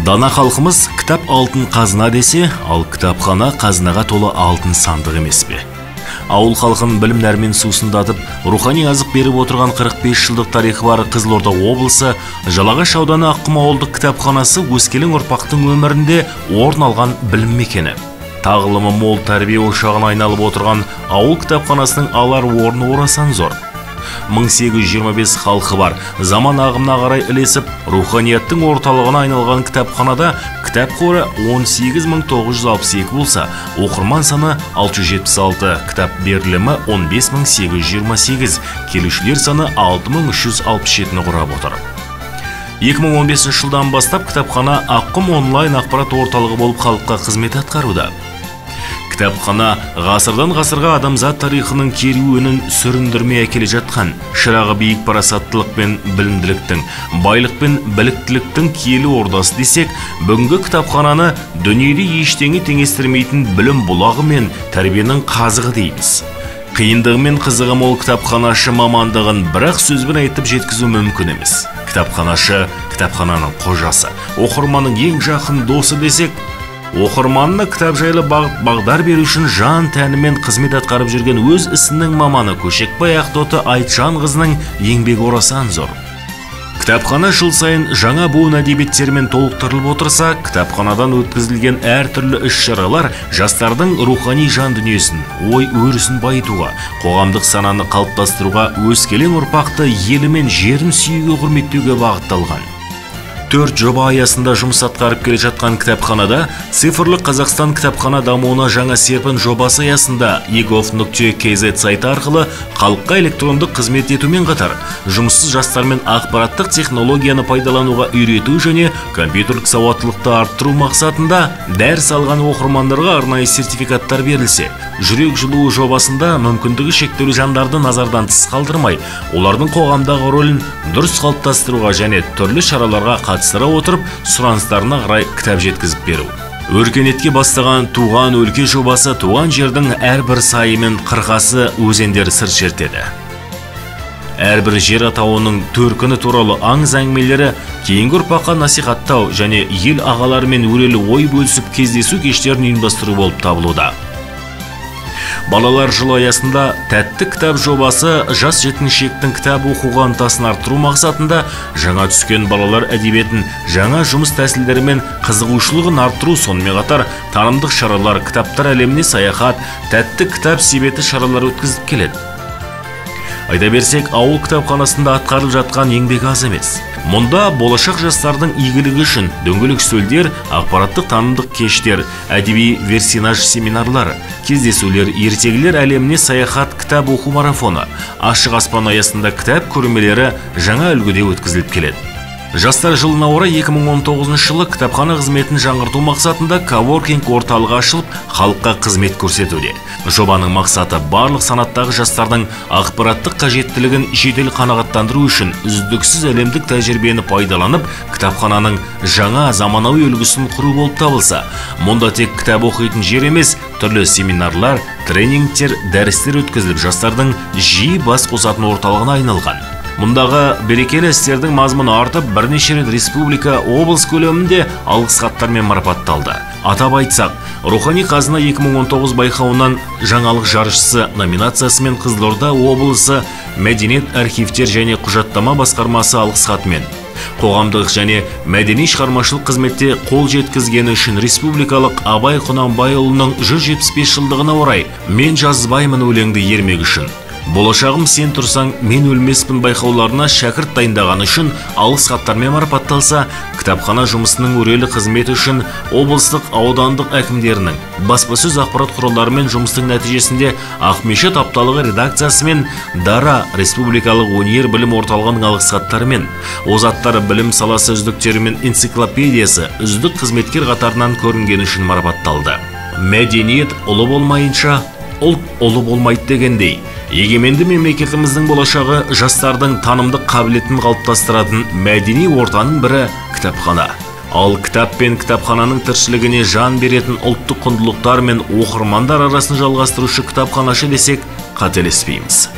Дана халқымыз кітап алтын қазына десе, ал кітапхана қазынаға толы алтын сандық емес пе? Ауыл халқын білім нәрімен сусындатып, рухани азық беріп отырған 45 жылдық тарихы бар Қызылорда облысы Жалағаш ауданы Аққұм ауылдық кітапханасы өскелең ұрпақтың өмірінде орын алған білім мекені. Тағылымы мол тәрбие ошағына айналып отырған ауыл кітапханасының алар орны орасан зор. 1825 халқы бар, заман ағымына қарай ілесіп, руханияттың орталығына айналған кітапханада кітап қоры 18962 болса, оқырман саны 676, кітап берілімі 15828, келушілер саны 6367-ні құрап отыр. 2015 жылдан бастап кітапхана Аққұм онлайн ақпарат орталығы болып халыққа қызмет атқаруда. Кітапхана ғасырдан ғасырға адамзат тарихының керуенін сүріндірмей әкеле жатқан, шырағы биік парасаттылық пен білімділіктің, байлық пен біліктіліктің киелі ордасы десек, бүгінгі кітапхананы дүниеде ештеңе теңестірмейтін білім бұлағы мен тәрбиенің қазығы дейміз. Қиындығы мен қызығы мол кітапханашы мамандығын бірақ сөзбен айтып жеткізу мүмкін емес. Кітапханашы кітапхананың қожасы, оқырманның ең жақын досы десек, оқырманына кітап жайлы бағыт бағдар беру үшін жан тәнімен қызмет атқарып жүрген өз ісінің маманы Көшекбай Ақтоты Айтжанқызының еңбегі орасан зор. Кітапхана жыл сайын жаңа буын әдебиеттермен толықтырылып отырса, кітапханадан өткізілген әртүрлі іс-шаралар жастардың рухани жан дүниесін, ой өрісін байытуға, қоғамдық сананы қалыптастыруға, өскелең ұрпақты елі мен жерін сүюге, құрметтеуге бағытталған. 4 жоба аясында жұмыс атқарып келе жатқан кітапханада Цифрлық Қазақстан кітапхана дамуына жаңа серпін жобасы аясында egov.kz сайты арқылы халыққа электрондық қызмет етумен қатар жұмыссыз жастармен ақпараттық технологияны пайдалануға үйрету және компьютерлік сауаттылықты арттыру мақсатында дәріс алған оқырмандарға арнайы сертификаттар берілсе, жүрек жылуы жобасында мүмкіндігі шектеулі жандарды назардан тыс қалдырмай, олардың қоғамдағы рөлін дұрыс қалыптастыруға және түрлі шараларға қатыстыра отырып, сұраныстарына қарай кітап жеткізіп беру. Өркениетке бастаған туған өлке жобасы туған жердің әрбір сайы мен қырқасы, өзендері сыр шертеді. Әрбір жер атауының төркіні туралы аңыз әңгімелері кейінгі ұрпаққа насихаттау және ел ағаларымен өрелі ой бөлісіп кездесу кештерін ұйымдастыру болып табылуда. Балалар жылы аясында тәтті кітап жобасы жас жеткіншектің кітап оқуға ынтасын арттыру мақсатында жаңа түскен балалар әдебиетін жаңа жұмыс тәсілдерімен қызығушылығын арттыру, сонымен қатар танымдық шаралар, кітаптар әлеміне саяхат, тәтті кітап себеті шаралар өткізіп келеді. Айта берсек, ауыл кітапханасында атқарылып жатқан еңбек аз емес. Мұнда болашақ жастардың игілігі үшін дөңгелек үстелдер, ақпараттық танымдық кештер, әдеби версинаж семинарлар, кездесулер, ертегілер әлеміне саяхат, кітап оқу марафоны, ашық аспан аясында кітап көрмелері жаңа үлгіде өткізіліп келеді. Жастар жылына орай 2019 жылы кітапхана қызметін жаңғырту мақсатында коворкинг орталығы ашылып, халыққа қызмет көрсетуде. Жобаның мақсаты барлық санаттағы жастардың ақпараттық қажеттілігін жедел қанағаттандыру үшін үздіксіз әлемдік тәжірибені пайдаланып, кітапхананың жаңа заманауи үлгісін құру болып табылса, мұнда тек кітап оқитын жер емес, түрлі семинарлар, тренингтер, дәрістер өткізіліп, жастардың жиі бас қосатын орталығына айналған. Мұндағы берекелі істердің мазмұны артып, бірнеше рет республика, облыс көлемінде алғыс хаттармен марапатталды. Атап айтсақ, Рухани қазына 2019 байқауынан жаңалық жаршысы номинациясымен Қызылорда облысы мәдениет, архивтер және құжаттама басқармасы алғыс хатымен, қоғамдық және мәдени шығармашылық қызметте қол жеткізгені үшін республикалық Абай Құнанбайұлының 175 жылдығына орай «Мен жазбаймын өлеңді ермек үшін», «Болашағым сен тұрсаң, мен өлмеспін» байқауларына шәкірт дайындағаны үшін алғыс хаттармен марапатталса, кітапхана жұмысының өрелі қызметі үшін облыстық, аудандық әкімдерінің, баспасөз ақпарат құралдарымен жұмыстың нәтижесінде Ақмешіт апталығы редакциясы мен Дара республикалық өнер білім орталығының алғыс хаттарымен, озаттары білім саласы үздіктерімен энциклопедиясы үздік қызметкер қатарынан көрінгені үшін марапатталды. Мәдениет ұлы болмайынша, ұлт ұлы болмайды дегендей, егеменді мемлекетіміздің болашағы жастардың танымдық қабілетін қалыптастыратын мәдени ортаның бірі кітапхана. Ал кітап пен кітапхананың тіршілігіне жан беретін ұлттық құндылықтар мен оқырмандар арасын жалғастырушы кітапханашы десек, қателеспейміз.